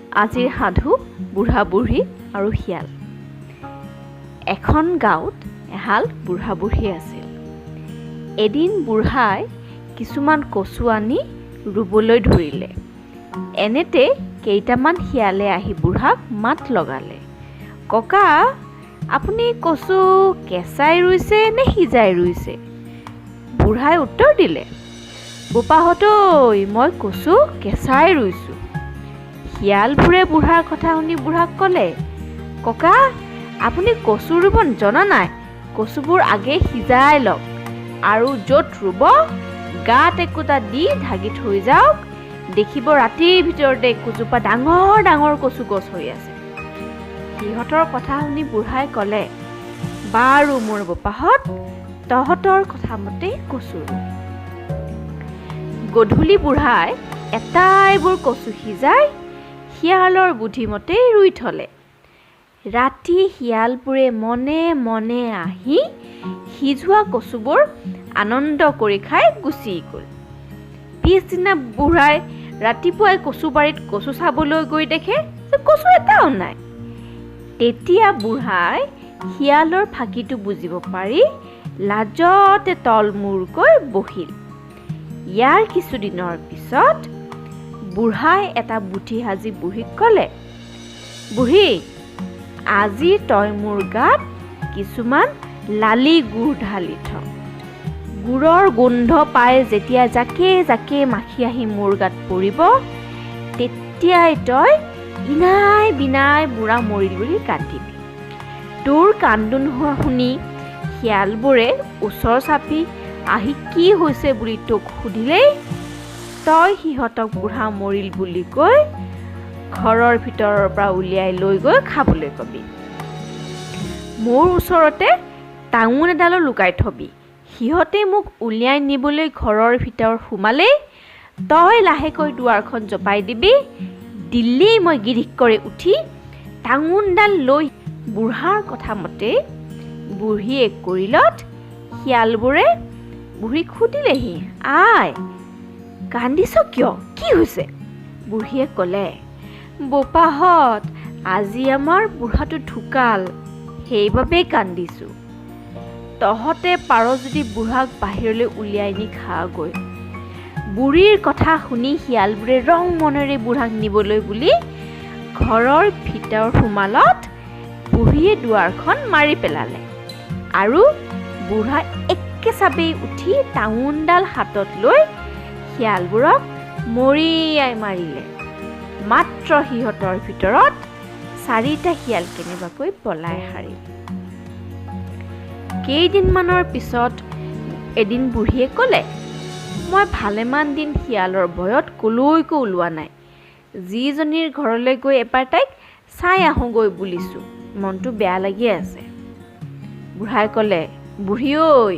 আজিৰ সাধু বুঢ়া বুঢ়ী আৰু শিয়াল। এখন গাঁৱত এহাল বুঢ়া বুঢ়ী আছিল। এদিন বুঢ়াই কিছুমান কচু আনি ৰুবলৈ ধৰিলে। এনেতে কেইটামান শিয়ালে আহি বুঢ়াক মাত লগালে, ককা, আপুনি কচু কেঁচাই ৰুইছে নে সিজাই ৰুইছে? বুঢ়াই উত্তৰ দিলে, বোপাহঁত ঐ, মই কচু কেঁচাই ৰুইছোঁ। শিয়ালবোৰে বুঢ়াৰ কথা শুনি বুঢ়াক ক'লে, ককা, আপুনি কচু ৰুব জনা নাই, কচুবোৰ আগে সিজাই লওক আৰু য'ত ৰুব গাঁত একোটা দি ঢাকি থৈ যাওক, দেখিব ৰাতিৰ ভিতৰতে একোজোপা ডাঙৰ ডাঙৰ কচু গছ হৈ আছে। সিহঁতৰ কথা শুনি বুঢ়াই ক'লে, বাৰু মোৰ বোপাহঁত, তহঁতৰ কথা মতেই কচু ৰুম। গধূলি বুঢ়াই এটাইবোৰ কচু সিজাই শিয়ালৰ বুদ্ধিমতেই ৰুই থলে। ৰাতি শিয়ালবোৰে মনে মনে আহি সিজোৱা কচুবোৰ আনন্দ কৰি খাই গুচি গ'ল। পিছদিনা বুঢ়াই ৰাতিপুৱাই কচুবাৰীত কচু চাবলৈ গৈ দেখে যে কচু এটাও নাই। তেতিয়া বুঢ়াই শিয়ালৰ ফাঁকিটো বুজিব পাৰি লাজতে তলমূৰকৈ বহিল। ইয়াৰ কিছুদিনৰ পিছত বুঢ়াই এটা বুদ্ধি সাজি বুঢ়ীক ক'লে, বুঢ়ী, আজি তই মোৰ গাত কিছুমান লালি গুৰ ঢালি থ। গুৰৰ গোন্ধ পাই যেতিয়া জাকে জাকে মাখি আহি মোৰ গাত পৰিব, তেতিয়াই তই ইনাই বিনাই বুঢ়া মৰিল বুলি কান্দিবি। তোৰ কান্দোন হোৱা শুনি শিয়ালবোৰে ওচৰ চাপি আহি কি হৈছে বুলি তোক সুধিলেই তই সিহঁতক বুঢ়া মৰিল বুলি কৈ ঘৰৰ ভিতৰৰ পৰা উলিয়াই লৈ গৈ খাবলৈ কবি। মোৰ ওচৰতে টাঙোন এডালো লুকাই থবি। সিহঁতে মোক উলিয়াই নিবলৈ ঘৰৰ ভিতৰত সোমালেই তই লাহেকৈ দুৱাৰখন জপাই দিবি। দিলেই মই গিৰিক কৰি উঠি টাঙোনডাল লৈ বুঢ়াৰ কথা মতে বুঢ়ীয়ে কৰিলত শিয়ালবোৰে বুঢ়ীক সুধিলেহি, আই, কান্দিছ কিয়, কি হৈছে? বুঢ়ীয়ে ক'লে, বোপাহঁত, আজি আমাৰ বুঢ়াটো ঢুকাল, সেইবাবেই কান্দিছোঁ। তহঁতে পাৰ যদি বুঢ়াক বাহিৰলৈ উলিয়াই নি খাগৈ। বুঢ়ীৰ কথা শুনি শিয়ালবোৰে ৰং মনেৰে বুঢ়াক নিবলৈ বুলি ঘৰৰ ভিতৰ সোমালত বুঢ়ীয়ে দুৱাৰখন মাৰি পেলালে আৰু বুঢ়া একেচাবেই উঠি টাঙোনডাল হাতত লৈ শিয়ালবোৰক মৰিয়াই মাৰিলে। মাত্ৰ সিহঁতৰ ভিতৰত চাৰিটা শিয়াল কেনেবাকৈ পলাই সাৰিল। কেইদিনমানৰ পিছত এদিন বুঢ়ীয়ে ক'লে, মই ভালেমান দিন শিয়ালৰ ভয়ত কলৈকো ওলোৱা নাই, যিজনীৰ ঘৰলৈ গৈ এবাৰ তাইক চাই আহোঁগৈ বুলিছোঁ, মনটো বেয়া লাগি আছে। বুঢ়াই ক'লে, বুঢ়ী ঐ,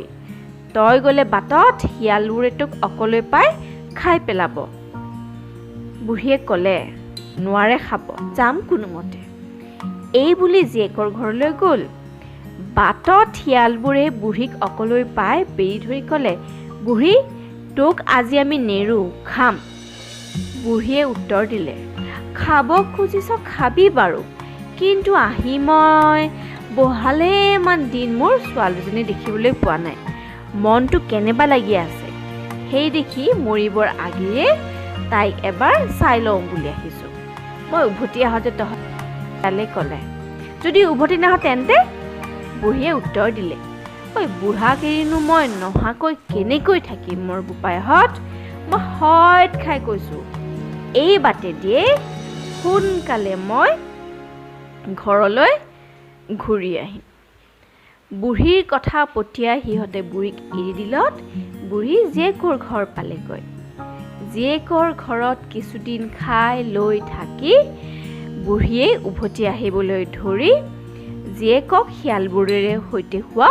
তই গ'লে বাটত শিয়ালবোৰে তোক অকলে পাই খাই পেলাব। বুঢ়ীয়ে ক'লে, নোৱাৰে খাব, যাম কোনোমতে। এই বুলি জীয়েকৰ ঘৰলৈ গ'ল। বাটত শিয়ালবোৰে বুঢ়ীক অকলৈ পাই বেৰি ধৰি ক'লে, বুঢ়ী, তোক আজি আমি নেৰোঁ, খাম। বুঢ়ীয়ে উত্তৰ দিলে, খাব খুজিছ খাবি বাৰু, কিন্তু আহি মই ভালেমান দিন মোৰ ছোৱালীজনী দেখিবলৈ পোৱা নাই, মনটো কেনেবা লাগি আছে, সেই দেখি মৰিবৰ আগেয়ে তাইক এবাৰ চাই লওঁ বুলি আহিছোঁ। মই উভতি আহোঁতে তহঁতে ক'লে, যদি উভতি নাহোঁ তেন্তে? বুঢ়ীয়ে উত্তৰ দিলে, ঐ বুঢ়াক এৰিনো মই নহাকৈ কেনেকৈ থাকিম মোৰ বোপাইহঁত, মই সইত খাই কৈছোঁ, এই বাটেদিয়ে সোনকালে মই ঘৰলৈ ঘূৰি আহিম। বুঢ়ীৰ কথা পঠিয়াই সিহঁতে বুঢ়ীক এৰি দিলত বুঢ়ী জীয়েকৰ ঘৰ পালেগৈ। জীয়েকৰ ঘৰত কিছুদিন খাই লৈ থাকি বুঢ়ীয়ে উভতি আহিবলৈ ধৰি জীয়েকক শিয়ালবোৰেৰে সৈতে হোৱা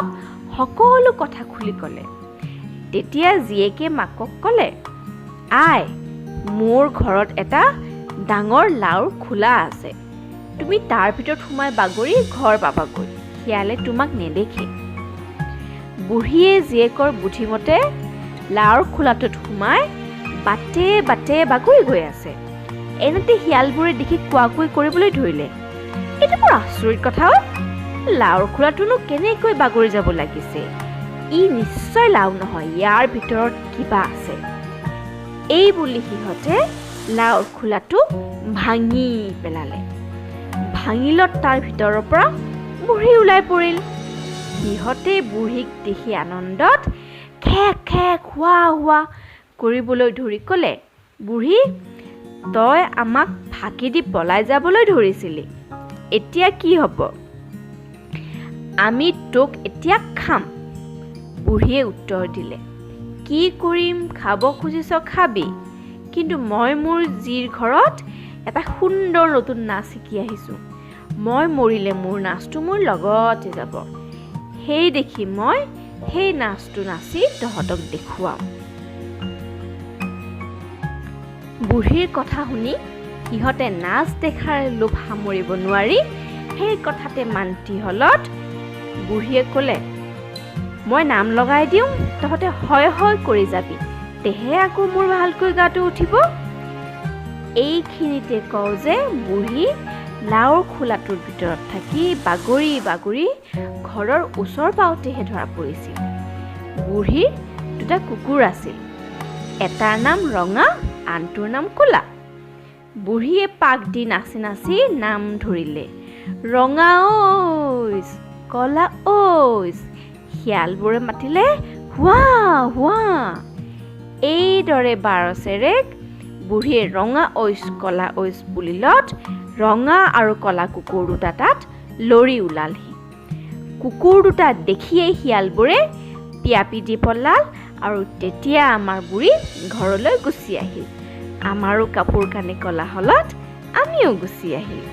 সকলো কথা খুলি ক'লে। তেতিয়া জীয়েকে মাকক ক'লে, আই, মোৰ ঘৰত এটা ডাঙৰ লাওৰ খোলা আছে, তুমি তাৰ ভিতৰত সোমাই বাগৰি ঘৰ পাবাগৈ, শিয়ালে তোমাক নেদেখে। বুঢ়ীয়ে জীয়েকৰ বুদ্ধিমতে লাওৰ খোলাটোত সোমাই বাটে বাটে বাগৰি গৈ আছে। এনেতে শিয়ালবোৰে দেখি কোৱাকুই কৰিবলৈ ধৰিলে, এইটো বৰ আচৰিত কথা অ', লাওৰ খোলাটোনো কেনেকৈ বাগৰি যাব লাগিছে? ই নিশ্চয় লাও নহয়, ইয়াৰ ভিতৰত কিবা আছে। এই বুলি সিহঁতে লাওৰ খোলাটো ভাঙি পেলালে। ভাঙিলত তাৰ ভিতৰৰ পৰা বুঢ়ী ওলাই পৰিল। সিহঁতে বুঢ়ীক দেখি আনন্দত খেক খেক হোৱা হোৱা কৰিবলৈ ধৰি ক'লে, বুঢ়ী, তই আমাক ফাঁকি দি পলাই যাবলৈ ধৰিছিলি, এতিয়া কি হ'ব? আমি তোক এতিয়া খাম। বুঢ়ীয়ে উত্তৰ দিলে, কি কৰিম, খাব খুজিছ খাবি, কিন্তু মই মোৰ জীৰ ঘৰত এটা সুন্দৰ নতুন নাচ শিকি আহিছোঁ। মই মৰিলে মোৰ নাচটো মোৰ লগতে যাব। সেই দেখি মই সেই নাচটো নাচি তহঁতক দেখুৱাম। বুঢ়ীৰ কথা শুনি সিহঁতে নাচ দেখাৰ লোভ সামৰিব নোৱাৰি সেই কথাতে মান্তি হ'লত বুঢ়ীয়ে ক'লে, মই নাম লগাই দিওঁ, তহঁতে হয় হয় কৰি যাবি, তেহে আকৌ মোৰ ভালকৈ গাটো উঠিব। এইখিনিতে কওঁ যে বুঢ়ী লাওৰ খোলাটোৰ ভিতৰত থাকি বাগৰি বাগৰি ঘৰৰ ওচৰ পাওঁতেহে ধৰা পৰিছিল। বুঢ়ীৰ দুটা কুকুৰ আছিল, এটাৰ নাম ৰঙা, আনটোৰ নাম ক'লা। বুঢ়ীয়ে পাক দি নাচি নাচি নাম ধৰিলে, ৰঙা ঐচ, ক'লা ঐচ। শিয়ালবোৰে মাতিলে, হোৱা হোৱা। এইদৰে 12 চেৰেক বুঢ়ীয়ে ৰঙা ঐচ, ক'লা ঐচ বুলিলত ৰঙা আৰু ক'লা কুকুৰ দুটা তাত লৰি ওলালহি। কুকুৰ দুটা দেখিয়েই শিয়ালবোৰে পিয়াপি দি পলাল আৰু তেতিয়া আমাৰ বুঢ়ী ঘৰলৈ গুচি আহিল। আমাৰো কাপোৰ কানি ক'লা হ'লত আমিও গুচি আহিলোঁ।